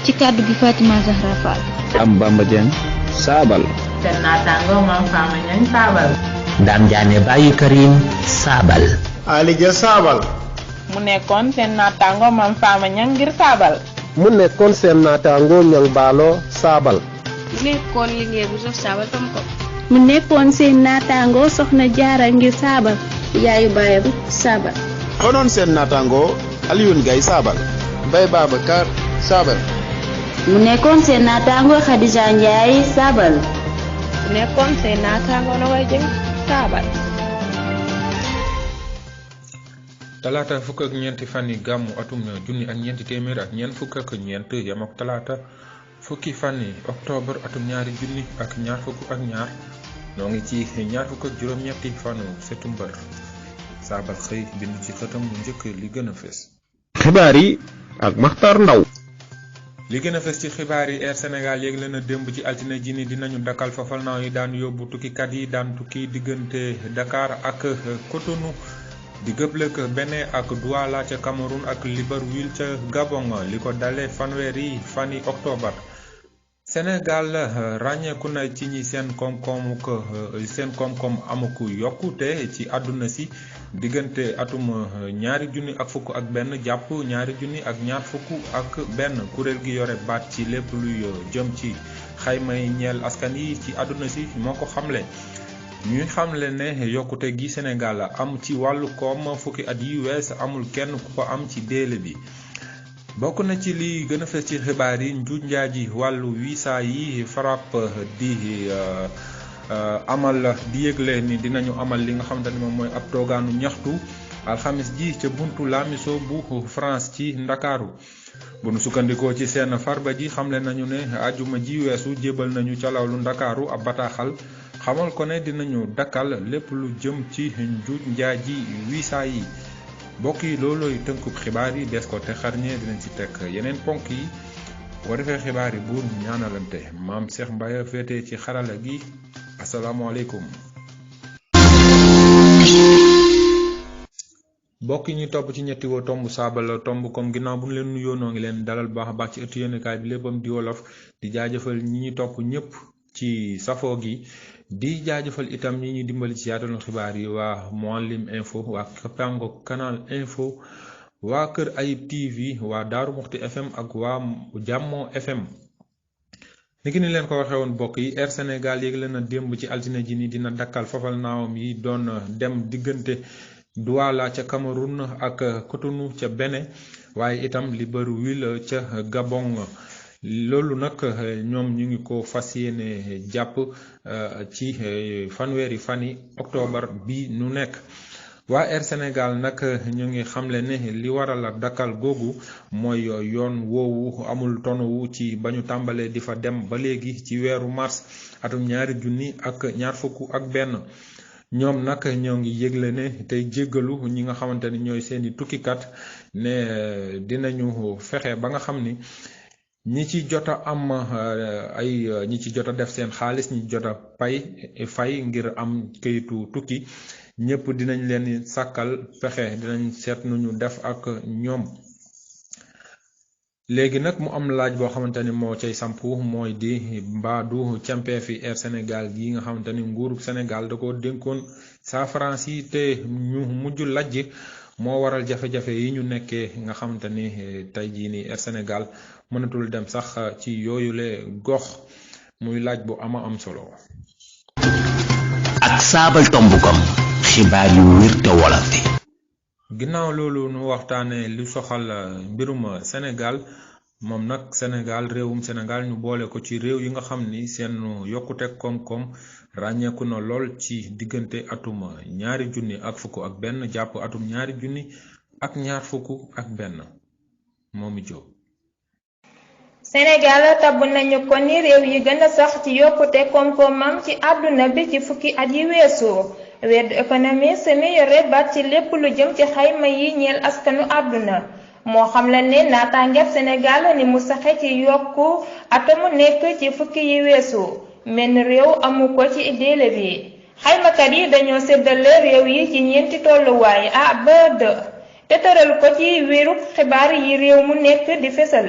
ci kàddu gi Fatima Zahra Fall. am Bamba Dieng saabal. seen naataango Mame Fama Niang saabal. Dame Diané Baye Karim saabal. Ali Dia saabal. mu nekkoon seen naataango Mame Fama Niang ngir saabal. mu nekkoon seen naataango Niang Baalo saabal. mu nekkoon liggéey bu sof saabal tam ko. mu nekkoon seen naataango Soxna Jaara ngir saabal. yaayu baayam saabal. konoon seen naataango Alioune Gaye saabal. Mbaye Babacar saabal. mu nekkoon seen naataango Khadija Ndiaye saabal. mu nekkoon seen naataango Nogoy Dieng saabal. talaata fukk ak ñeenti fan yi gàmmu atum junni ak ñeenti téeméer ak ñeent fukk ak ñeent yam ak talaata fukki fan yi octobre atum ñaari junni ak ñaar fukk ak ñaar noo ngi ci ñaar fukk ak juróom-ñetti fanu setumbar saabal xëy bind ci xëtam bu njëkk li gën a fes. xibaar yi ak Maxtar Ndaw. li gën a fes ci xibaar yi Air Sénégal yégle na démb ci altine ji ni dinañu dakkal fafal naaw yi daan yóbbu tukkikat yi daan tukki diggante Dakar ak Cotonou di gëblëk Bénin ak Douala ca Cameroun ak Libreville ca Gabon li ko dalee fanweeri fani octobre. Sénégal ràññeeku na ci ñi seen koom-koom amuk yokkute ci àdduna si diggante atum ñaari junni ak fukk ak benn jàpp ñaari junni ak ñaar fukk ak benn kuréel gi yore baat ci lépp luy jëm ci xaymay ñeel askan yi ci àdduna si moo ko xamle. ñuy xamle ne yokkute gi Sénégal am ci wàllu koom fukki at yi wees amul kenn ku ko am ci déele bi. bokk na ci li gën a fës ci xibaar yi njuuj njaaji wàllu visa yi FRAPP di amal di yëgle ni dinañu amal li nga xamante ni moom mooy ab toogaanu ñaxtu alxamis ji ca buntu Lamisso bu France ci Ndakaaru bu nu sukkandikoo ci seen farba ji xamle nañu ne ajuma ji weesu jébal nañu ca lawlu Ndakaaru ab bataaxal xamal ko ne dinañu dakkal lépp lu jëm ci njuuj njaaji visa yi. mbokk yi loolooy tënkub xibaar yi des ko te xarñee dinañ ci teg yeneen ponk yi boo defee xibaar yi buur ñaanalante maam Cheikh Mbaye féete ci xarala gi asalaamaaleykum. mbokk yi ñu topp ci ñetti woo tomb saabal tomb comme ginnaaw bu ñu leen nuyoo noo ngi leen dalal baax a baax ci ëttu yéenekaay bi léppam di wolof di jaajëfal ñi ñu topp ñëpp ci safoo gi. di jaajëfal itam ñi ñu dimbali ci yaatalu xibaar yi waa Mouhalim info waa Kapango canal info waa Kër Ayib TV waa Daaru Muxti FM ak waa Jàmmoo FM. niki ni leen ko waxee woon bokk yi Air Sénégal yégle na démb ci altine ji ni dina dakkal fafal naawam yi doon dem diggante Douala ca Cameroun ak Cotonou ca Bénin waaye itam Libreville ca Gabon. loolu nag ñoom ñu ngi ko fas yéene jàpp ci fanweeri fani octobre bi nu nekk waa Air Sénégal nag ñu ngi xamle ne li waral a dakkal googu mooy yoon woowu amul tonowu ci ba ñu tàmbalee di fa dem ba léegi ci weeru mars atum ñaari junni ak ñaar fukk ak benn ñoom nag ñoo ngi yëgle ne tey jéggalu ñi nga xamante ni ñooy seeni tukkikat ne dinañu fexe ba nga xam ni ñi ci jot a am ñi ci jot a def seen xaalis ñi jot a fay ngir am këyitu tukki ñëpp dinañ leen sàkkal pexe dinañ seet nu ñu def ak ñoom. léegi nag mu am laaj boo xamante ni moo cay sampu mooy di mbaadu càmpeefi Air Sénégal gi nga xamante ni nguurug Sénégal da ko dénkoon saa France yi te ñu mujj lajj moo waral jafe-jafe yi ñu nekkee nga xamante ni tey jii ni Air Sénégal mënatul dem sax ci yooyule gox muy laaj bu am solo. ak saabal tomb kom xibaar yu wér te wolofte. ginnaaw loolu nu waxtaane lu soxal mbirum Sénégal moom nag Sénégal réewum Sénégal ñu boole ko ci réew yi nga xam ni seen yokkute koom-koom ràññeeku na lool ci diggante atum ñaari junni ak fukk ak benn jàpp atum ñaari junni ak ñaar fukk ak benn moomi jóg. Sénégal tabb nañu ko ni réew yi gën a sax ci yokkute koom-koomam ci àdduna bi ci fukki at yi weesu. World Economist mi yore baat ci lépp lu jëm ci xayma yi ñeel askanu àdduna moo xam la ne naataangeeb Sénégal ni mu saxe ci yokku atamu nekk ci fukki yi weesu menn réew amu ko ci déele bi xaymakat yi dañoo séddale réew yi ci ñeenti tolluwaay A ba D te tëral ko ci wérub xibaar yi réew mu nekk di fesal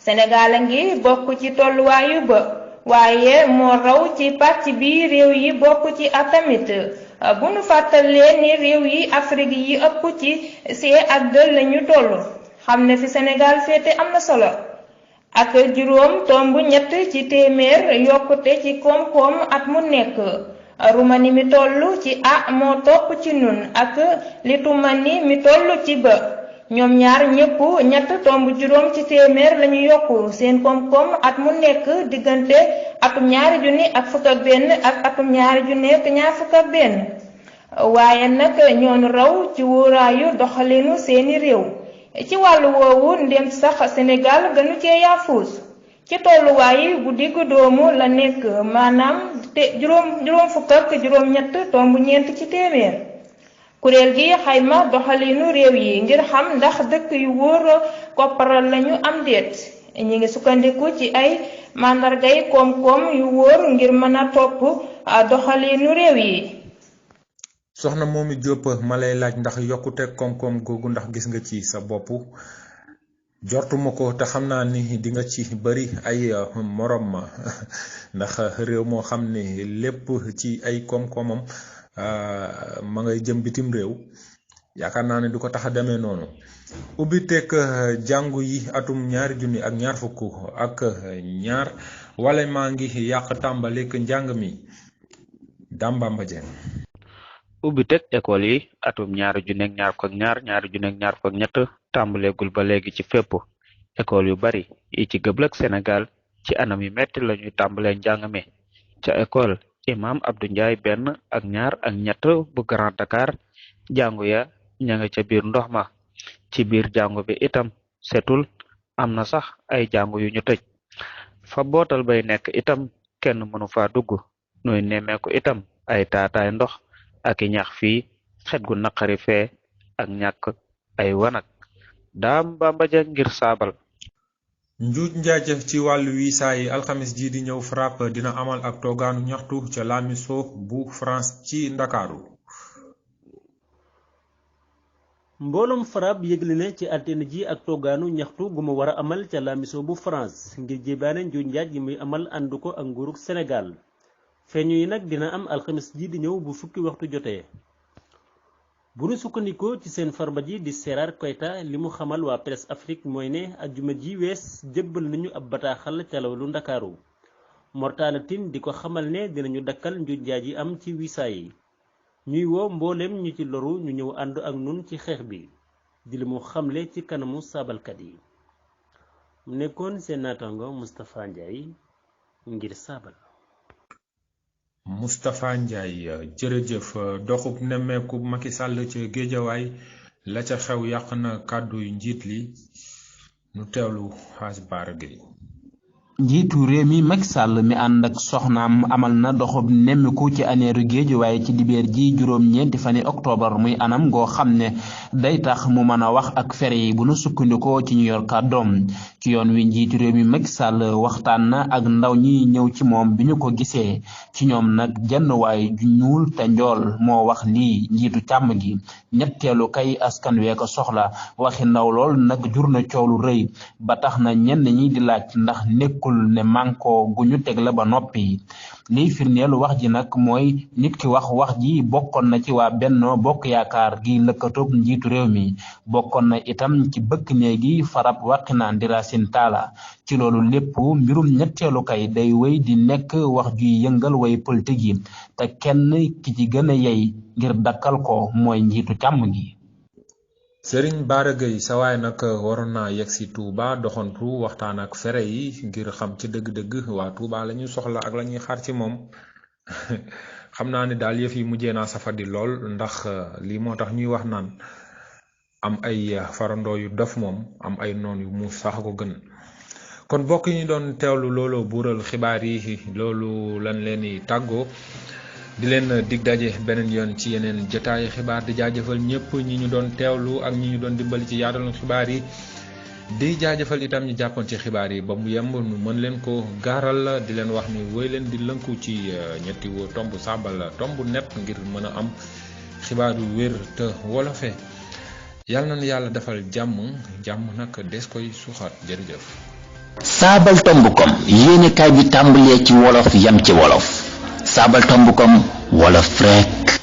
Sénégal a ngi bokk ci tolluwaayu ba waaye moo raw ci pàcc bi réew yi bokk ci atamit bu nu fàttalee ni réew yi Afrique yi ëpp ci C/D lañu toll xam ne fi Sénégal féete am na solo ak juróom tomb ñett ci téeméer yokkute ci koom-koom at mu nekk Roumanie mi toll ci A moo topp ci nun ak Lituanie mi toll ci B ñoom ñaar ñépp ñett tomb juróom ci téeméer lañu yokku seen koom-koom at mu nekk diggante atum 2021 ak atum 2021 waaye nag ñoonu raw ci wóoraayu doxalinu seeni réew ci wàllu woowu ndem sax Sénégal gënu cee yaafuus ci tolluwaay bu diggu doomu la nekk maanaam juróom fukk ak juróom ñett tomb ñeent ci téeméer kuréel gi xayma doxalinu réew yi ngir xam ndax dëkk yu wóor kopparal lañu am déet ñi ngi sukkandiku ci ay màndargay koom-koom yu wóor ngir mën a topp doxalinu réew yi. soxna Momy Diop ma lay laaj ndax yokkute koom-koom googu ndax gis nga ci sa bopp jortuma ko te xam naa ni di nga ci bari ay morom ma ndax réew moo xam ne lépp ci ay koom-koomam ma ngay jëm bitim réew yaakaar naa ne du ko tax a demee noonu ubbi teg jàngu yi atum 2020 ak ñaar wala maa ngi yàq tàmbalik njàng mi Dambamba Dieng. ubbi teg école yi atum 2022 tàmbaleegul ba léegi ci fépp école yu bari yi ci gëblëk Sénégal ci anam yu metti lañuy tàmbalee njàng mi ca école Imam Abdou Ndiaye benn ak ñaar ak ñett bu Grand Dakar jàngu ya ña nga ca biir ndox ma ci biir jàngu bi itam setul am na sax ay jàngu yu ñu tëj fa bootal bay nekk itam kenn mënu fa dugg nuy nemmeeku itam ay taataay ndox ak i ñax fii xet gu naqari fee ak ñàkk ay wanag Dambamba Dieng ngir saabal. njuuj njaaj ci wàllu visa yi alxamis ji di ñëw FRAPP dina amal ak toogaanu ñaxtu ca Lamisso bu France ci Ndakaaru. mbooloom FRAPP yëgle ne ci altine ji ak toogaanu ñaxtu gu mu war a amal ca Lamisso bu France ngir jébaane njuuj njaaj yi muy amal ànd ko ak nguurug Sénégal feeñu yi nag dina am alxamis ji di ñëw bu fukki waxtu jotee. bu nu sukkandikoo ci seen farba ji di Sérar Koyta li mu xamal waa Presse Afrique mooy ne ajjuma ji wees jébbal nañu ab bataaxal ca lawalu Ndakaaru Mortala Tine di ko xamal ne dinañu dakkal njuuj njaaj yi am ci visa yi ñuy woo mbooleem ñu ci loru ñu ñëw ànd ak nun ci xeex bi di li mu xamle ci kanamu saabalkat yi mu nekkoon seen naataango Moustapha Ndiaye ngir saabal. Moustapha Ndiaye jërëjëf doxub nemmeeku Macky Sall ca Géejawaay la ca xew yàq na kàddu yu njiit li nu teewlu Xaas Baara Gueye. njiitu réew mi Macky Sall mi ànd ak soxnaam amal na doxub nemmiku ci aneeru Géejawaay ci dibeer ji juróom-ñeenti fani octobre muy anam goo xam ne day tax mu mën a wax ak fere yi bu nu sukkandikoo ci ñu yor kàddoom ci yoon wi njiitu réew mi Macky Sall waxtaan na ak ndaw ñi ñëw ci moom bi ñu ko gisee ci ñoom nag jenn waay ju ñuul te njool moo wax lii njiitu càmm gi ñetteelu kay askan wee ko soxla waxi ndaw lool nag jur na coow lu rëy ba tax na ñenn ñi di laaj ndax nekkul ne manko gu ñu teg la ba noppi liy firndeelu wax ji nag mooy nit ki wax ji bokkoon na ci waa Benno Bokk Yaakaar gi lëkkatoog njiitu réew mi bokkoon na itam ci bëkk néegi farab waqinaan di Racine Talla ci loolu lépp mbirum ñetteelu kay day wéy di nekk wax juy yëngal way politique yi te kenn ki ci gën a yey ngir dakkal ko mooy njiitu càmm gi. Serigne Bara Gueye sa waay nag waroon naa yegg si Touba doxantu waxtaan ak fere yi ngir xam ci dëgg-dëgg waa Touba la ñuy soxla ak la ñuy xaar ci moom xam naa ne daal yëf yi mujjee naa safadi lool ndax lii moo tax ñuy wax naan am ay farandoo yu dof moom am ay noon yu muus sax ko gën. kon bokk yi ñu doon teewlu looloo buural xibaar yi loolu lan leen di tàggoo di leen dig daje beneen yoon ci yeneen jotaayu xibaar di jaajëfal ñëpp ñi ñu doon teewlu ak ñi ñu doon dimbali ci yaatalu xibaar yi di jaajëfal itam ñu jàppoon ci xibaar yi ba mu yemb nu mën leen ko gaaral di leen wax ni woy leen di lënku ci ñetti tomb saabal tomb net ngir mën a am xibaar yu wér te wolofe yàlla na yàlla defal jàmm nag des koy suuxat jërëjëf. Sabaltombukom yéenekaay bi tàmbalee ci wolof yam ci wolof Sabaltombukom wolof rek